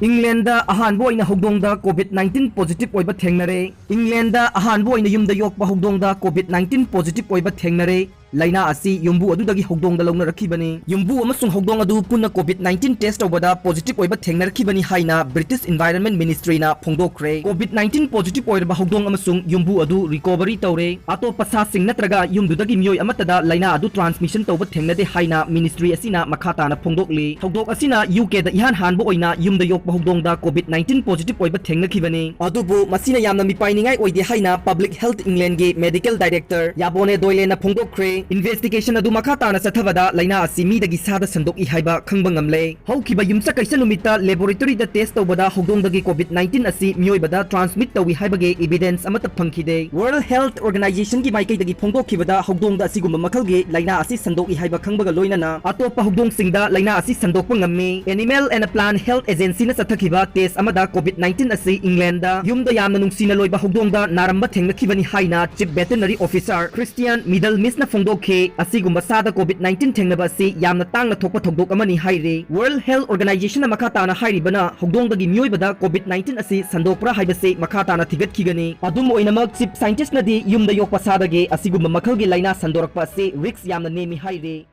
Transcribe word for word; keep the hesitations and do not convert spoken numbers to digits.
England ꯑꯍꯥꯟꯕ ꯑꯣꯏꯅ ꯍꯧꯗꯣꯡꯗ COVID nineteen positive ꯑꯣꯏꯕ ꯊꯦꯡꯅꯔꯦ꯫ ꯏꯪꯂꯦꯟꯗ ꯑꯍꯥꯟꯕ ꯑꯣꯏꯅ ꯌꯨꯝꯗ ꯌꯣꯛꯄ ꯍꯧꯗꯣꯡꯗ COVID nineteen positive ꯑꯣꯏꯕ ꯊꯦꯡꯅꯔꯦ꯫ ꯂꯥꯏꯅꯥ ꯑꯁꯤ ꯌꯨꯝꯕꯨ ꯑꯗꯨꯗꯒꯤ ꯍꯧꯗꯣꯡꯗ ꯂꯧꯅꯔꯛꯈꯤꯕꯅꯤ꯫ ꯌꯨꯝꯕꯨ ꯑꯃꯁꯨꯡ ꯍꯧꯗꯣꯡ ꯑꯗꯨ ꯄꯨꯟꯅ COVID nineteen test ꯇꯧꯕꯗ positive ꯑꯣꯏꯕ ꯊꯦꯡꯅꯔꯛꯈꯤꯕꯅꯤ ꯍꯥꯏꯅ British Environment Ministryꯅ ꯐꯣꯡꯗꯣꯛꯈ꯭ꯔꯦ꯫ COVID nineteen positive ꯑꯣꯏꯔꯕ ꯍꯧꯗꯣꯡ ꯑꯃꯁꯨꯡ ꯌꯨꯝꯕꯨ ꯑꯗꯨ recovery ꯇꯧꯔꯦ꯫ ꯑꯇꯣꯞꯄ ꯁꯥꯁꯤꯡ ꯅꯠꯇ꯭ꯔꯒ ꯌꯨꯝꯗꯨꯗꯒꯤ ꯃꯤꯑꯣꯏ ꯑꯃꯠꯇꯗ ꯂꯥꯏꯅꯥ ꯑꯗꯨ transmission ꯇꯧꯕ ꯊꯦꯡꯅꯗꯦ ꯍꯥꯏꯅ ministry ꯑꯁꯤꯅ ꯃꯈꯥ ꯇꯥꯅ ꯐꯣꯡꯗꯣꯛꯂꯤ꯫ ꯊꯧꯗꯣꯛ ꯑꯁꯤꯅ UKꯗ ꯏꯍꯥꯟ ꯍꯥꯟꯕ ꯑꯣꯏꯅ ꯌꯨꯝꯗ ꯌꯣꯛꯄ ꯍꯧꯗꯣꯡꯗ COVID nineteen positive ꯑꯣꯏꯕ ꯊꯦꯡꯅꯈꯤꯕꯅꯤ꯫ ꯑꯗꯨꯕꯨ ꯃꯁꯤꯅ ꯌꯥꯝꯅ ꯃꯤꯄꯥꯏꯅꯤꯡꯉꯥꯏ ꯑꯣꯏꯗꯦ ꯍꯥꯏꯅ Public Health Englandꯒꯤ medical director ꯌꯥꯕꯣꯅꯦ ꯗꯣꯏꯂꯦꯅ ꯐꯣꯡꯗꯣꯛꯈ꯭ꯔꯦ꯫ Investigation ꯑꯗꯨ ꯃꯈꯥ ꯇꯥꯅ ꯆꯠꯊꯕꯗ ꯂꯥꯏꯅꯥ ꯑꯁꯤ ꯃꯤꯗꯒꯤ ꯁꯥꯗ ꯁꯟꯗꯣꯛꯏ ꯍꯥꯏꯕ ꯈꯪꯕ ꯉꯝꯂꯦ꯫ ꯍꯧꯈꯤꯕ ꯌꯨꯝꯁꯀꯩꯁ ꯅꯨꯃꯤꯠꯇ laboratoryꯗ test ꯇꯧꯕꯗ ꯍꯧꯗꯣꯡꯗꯒꯤ COVID nineteen ꯑꯁꯤ ꯃꯤꯑꯣꯏꯕꯗ transmit ꯇꯧꯏ ꯍꯥꯏꯕꯒꯤ evidence ꯑꯃꯠꯇ ꯐꯪꯈꯤꯗꯦ꯫ World Health Organizationꯒꯤ ꯃꯥꯏꯀꯩꯗꯒꯤ ꯐꯣꯡꯗꯣꯛꯈꯤꯕꯗ ꯍꯧꯗꯣꯡꯗ ꯑꯁꯤꯒꯨꯝꯕ ꯃꯈꯜꯒꯤ ꯂꯥꯏꯅꯥ ꯑꯁꯤ ꯁꯟꯗꯣꯛꯏ ꯍꯥꯏꯕ ꯈꯪꯕꯒ ꯂꯣꯏꯅꯅ ꯑꯇꯣꯞꯄ ꯍꯧꯗꯣꯡꯁꯤꯡꯗ ꯂꯥꯏꯅꯥ ꯑꯁꯤ ꯁꯟꯗꯣꯛꯄ ꯉꯝꯃꯤ꯫ Animal and Plant Health Agencyꯅ ꯆꯠꯊꯈꯤꯕ test ꯑꯃꯗ COVID nineteen ꯑꯁꯤ Englandꯗ ꯌꯨꯝꯗ ꯌꯥꯝꯅ ꯅꯨꯡꯁꯤꯅ ꯂꯣꯏꯕ ꯍꯧꯗꯣꯡꯗ ꯅꯥꯔꯝꯕ ꯊꯦꯡꯅꯈꯤꯕꯅꯤ ꯍꯥꯏꯅ Chief Veterinary Officer Christian Middlemiss ꯅ ꯐꯣꯡꯗꯣꯛꯈꯤ꯫ ꯑꯁꯤꯒꯨꯝꯕ ꯁꯥꯗ COVID nineteen ꯊꯦꯡꯅꯕ ꯑꯁꯤ ꯌꯥꯝꯅ ꯇꯥꯡꯅ ꯊꯣꯛꯄ ꯊꯧꯗꯣꯛ ꯑꯃꯅꯤ ꯍꯥꯏꯔꯤ꯫ World Health Organizationꯅ ꯃꯈꯥ ꯇꯥꯅ ꯍꯥꯏꯔꯤꯕꯅ ꯍꯧꯗꯣꯡꯗꯒꯤ ꯃꯤꯑꯣꯏꯕꯗ COVID nineteen ꯑꯁꯤ ꯁꯟꯗꯣꯛꯄ꯭ꯔꯥ ꯍꯥꯏꯕꯁꯤ ꯃꯈꯥ ꯇꯥꯅ ꯊꯤꯒꯠꯈꯤꯒꯅꯤ꯫ ꯑꯗꯨꯝ ꯑꯣꯏꯅꯃꯛ, Chief Scientistꯅꯗꯤ ꯌꯨꯝꯗ ꯌꯣꯛꯄ ꯁꯥꯗꯒꯤ ꯑꯁꯤꯒꯨꯝꯕ ꯃꯈꯜꯒꯤ ꯂꯥꯏꯅꯥ ꯁꯟꯗꯣꯔꯛꯄ ꯑꯁꯤ risk ꯌꯥꯝꯅ ꯅꯦꯝꯃꯤ ꯍꯥꯏꯔꯤ꯫